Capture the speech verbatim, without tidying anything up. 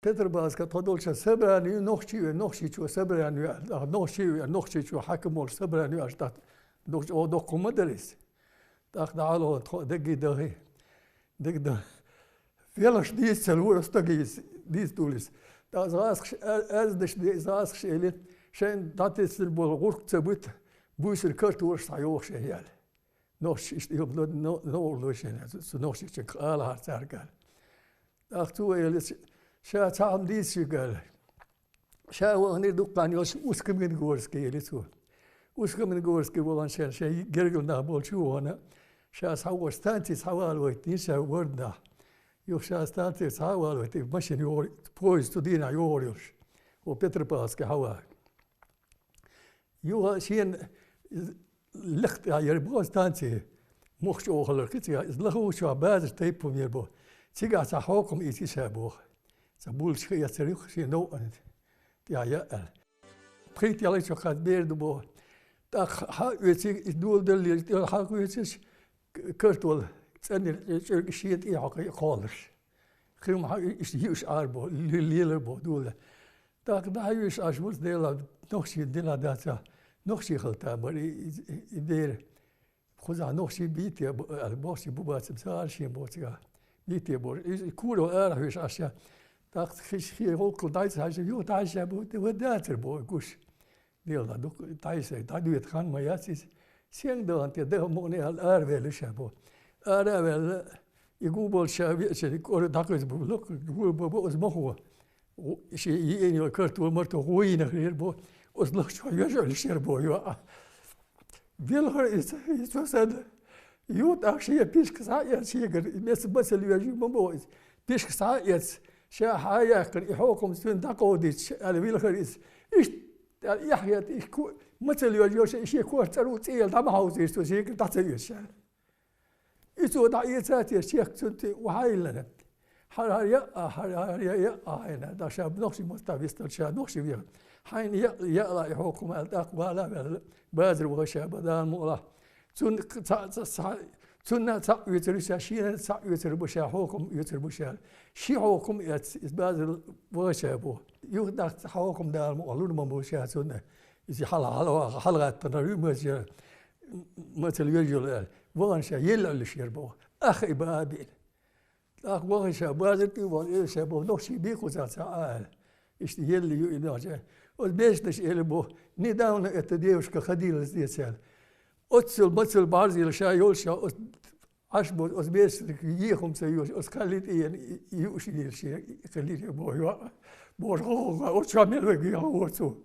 Петропавловске тхо долча собрани ю, нохчий ю, нохчийчо собрани ю, нохчий ю, нохчийчо хьаким волча собрани ю, аш тӀаккха доккха, о, доккха ма дара иза. ТӀаккха дӀало тхо дагги дахи, дагги да. Велаш дийца ца лура стаг из, дийца дулис. ТӀаккха згӀаскаш, а-, аьрзнаш де, згӀаскаш эли, шайн дӀатесар бола гӀурк ца бут, буйсир картураш схьайоху шайн яьлла. Нохча иштта йома но-, но-, новар лой шайна, цу нохчичунга ала хьар цаьрга аьлла. ТӀаккха цо элира, ша цхьа хӀума дийца шуьга аьлла. Ша ваханера дуккха йолуш Усть-Каменогорске, элира цо. Усть-Каменогорске вахана шен, шен гергара нах болчу вахана, ша схьавахара станцица схьавалавайтинера ша ворданахь. Юха ша станцица схьавалавайтира, машина йогӀур, поезд цу дийнахь йогӀур йолуш. Хьо Петропавловске схьавахара. Юха шена лекха тӀехь яра боху станци, мохча охалар кхин цигахь, иза лахучохь базар тайпа хӀума яра боху. Цигахь цхьа хьокхам ийцира ша боху. Цхьа булча хи эцар юха шен новкъана тӀехь яа аьлла. Пхийтта ялхитта чохь кхаьчна бер ду боху. ТӀаккха хьан а оьций, и доладаллера, тӀе хьан а оьцуш, к-, картол цӀаннера чӀуьрг шен тӀе хьокхий кхолларш. Кхин хьан иштта йиъаш Ӏара боху, ле-, лелар боху, дола. ТӀаккха дӀахьоьжуш Ӏаш вац, дела, нохчийн дела дац, нохчий хилла та бара и, и, и, и дера. Кхузахь нохчий бийте бу-, аьлла, нохчий бу бацам ца ара шен боху цигахь. Бийте боху. И, и куро ара хьоьжуш Ӏаш ша. ТӀаккха хиш хе гӀуллакхал дӀайса хьаьжна, юха дӀахьаьжна боху, тӀе ван дацар боху, гуш. Дела дукха дӀайса, дӀадоьду хан ма яц иза. Сенга дахана те, даха мукъане аьлла, араваьлла ша боху. Ара а ваьлла, и гу болчу ша веача, и кӀора дӀакхуьйсу бу, лакха гу бу, бу, оцу махо. Гу-, шен йиъна йолу картол марто гӀо йина хир бу, оцу лахчо йожалуш яра бу, йоӀ. Велхар иза, иза цо санна. Ю тӀаккха шен пишка схьа а эцна шегара, меца бацал йоьжу ма боху иза. Пишка схьа а эцна, ша хьан а яьккхина, и хьокхам цуьнан дӀакховдийча, аьлла, велхар иза. Иштта, аьлла, эхь хета, и ку-, мацал йоьжу йоша, и шен кор цӀарула цӀе яла дӀа ма хьовзийша цо шегара дӀа ца оьцуш, аьлла. И цо дӀаэца а теш, чехка цунна тӀе вахьайиллина. Хьара, хьара яа, хьара, хьара яа, яа хьайна. ТӀаккха ша нохчий мостагӀа вистар ша нохчий веха. Хьайна яа, яала и хьокхам аьлла, тӀаккха вала а ваьлла, базар ваха ша бан Дала мукъалахь. Цунна цхьаъ, цхьаъ, цхьаъ, цунна цхьаъ оьцур ю ша, шена цхьаъ оьцур бу ша, хьокхам оьцур бу ша. Ши хьокхам эцна, иза базар ваха ша бу. Юха тӀаккха цхьа хьокхам Дала мукъалахь лур ма бу ша цунна. Иза хьала, хьала, хьалагӀаттана ю, мацал йоьжу йола аьлла. Вахана ша елла Ӏуьллуш яра боху. Ах и баа биъна. ТӀаккха вахана ша базар тӀе а вахана, элира ша боху, нохчий бен кхузахь цхьа Ӏа аьлла. Иштта елла ю и нохча. Оцу бешнаш элира боху, недавно эта девушка ходила здесь аьлла. Оццул, мацал бӀарзийла ша йолуш ша, оцу Ӏаш боху, оцу бешнаш ехам ца йолуш, оцу кхалли тӀе йина, и, и юуш йийла шен, и кхалли боху, йоӀ. Боху, оцу чохь мел вайга яхьа вора цо.